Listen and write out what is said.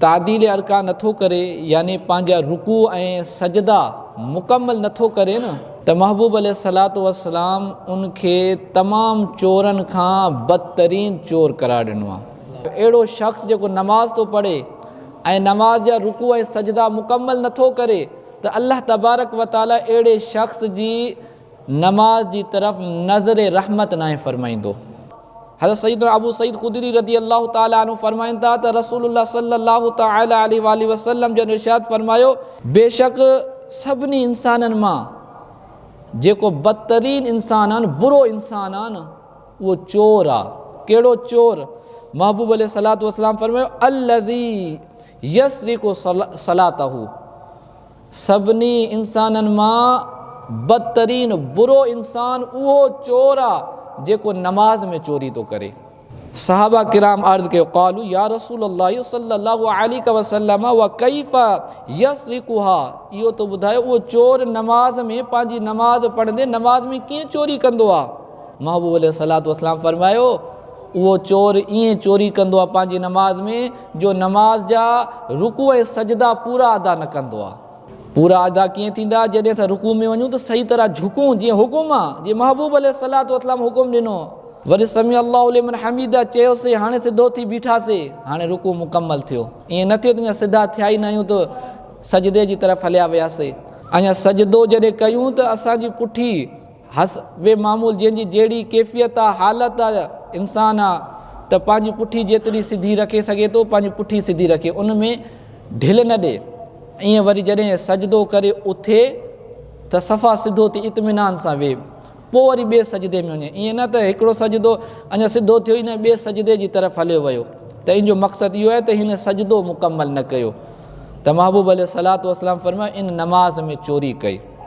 تعديل ارڪان نٿو ڪري يعني پنهنجا رڪوع ۽ سجدا مڪمل نٿو ڪري نه ته محبوب عليه الصلوة والسلام ان کي تمام چورن کان بدترين چور قرار ڏنو آهي. اهڙو شخص جيڪو نماز ٿو پڙهي ۽ نماز جا رڪوع ۽ سجدا مڪمل نٿو ڪري ته الله تبارڪ وتعالي اهڙي شخص جي نماز جي طرف نظر رحمت ناهي فرمائيندو. حضرت سيدنا ابو سعيد خدري رضي الله تعالٰي عنه فرمائن ٿا ته رسول الله صلي الله تعالٰي عليه واٰله وسلم جن ارشاد فرمايو، بيشڪ سڀني انسانن مان جيڪو بدترين انسان آهي نه، برو انسان آهي نه، اهو چور آهي. ڪهڙو چور؟ محبوب عليه الصلوة والسلام فرمايو، الذي يسرق صلاته، سڀني انسانن مان بدترين برو انسان اهو چور آ جيڪو نماز ۾ چوري ٿو ڪري. صحابه ڪرام عرض ڪيو، قالوا يا رسول الله صلي الله عليه وسلم وڪيف يسرقها اهو ته ٻڌايو اهو چور نماز ۾ پنهنجي نماز پڙهندي نماز ۾ ڪيئن چوري ڪندو آ؟ محبوب عليه الصلوة والسلام فرمايو، اهو چور ائين چوري ڪندو آهي پنهنجي نماز ۾ جو نماز جا رڪوع ۽ سجدا پورا ادا نه ڪندو آهي. پورا ادا ڪيئن ٿيندا؟ جڏهن اسان رڪوع ۾ وڃون ته صحيح طرح جهڪون جيئن حڪم آهي، جيئن محبوب عليه الصلوة والسلام حڪم ڏنو. وري سمع الله لمن حمده چيوسي هاڻي سڌو ٿي بيٺاسي، هاڻي رڪوع مڪمل ٿيو. ائين نه ٿيو ته اڃا سڌا ٿيا ئي ناهيون ته سجدي جي طرف هليا وياسي. اڃا سجدو جڏهن ڪيون ته اسان جي پٺي حسب معمول جنهن جي جهڙي ڪيفيت آ، حالت آ، انسان آ ته پنهنجي پٺي جيتري سڌي رکي سگهي ٿو پنهنجي پٺي سڌي رکي ان ۾ ڍل نه ڏي ائين وري جڏهن سجدو ڪري اٿي ته صفا سڌو ٿي اطمينان سان ويهي پوء وري ٻئي سجدي ۾ وڃي ائين نه ته هڪڙو سجدو اڃا سڌو ٿيو ئي نه ٻئي سجدي جي طرف هليو ويو ته ان جو مقصد اهو آهي ته هن سجدو مڪمل نه ڪيو ته محبوب عليه الصلوة والسلام فرمايو ان نماز ۾ چوري ڪئي.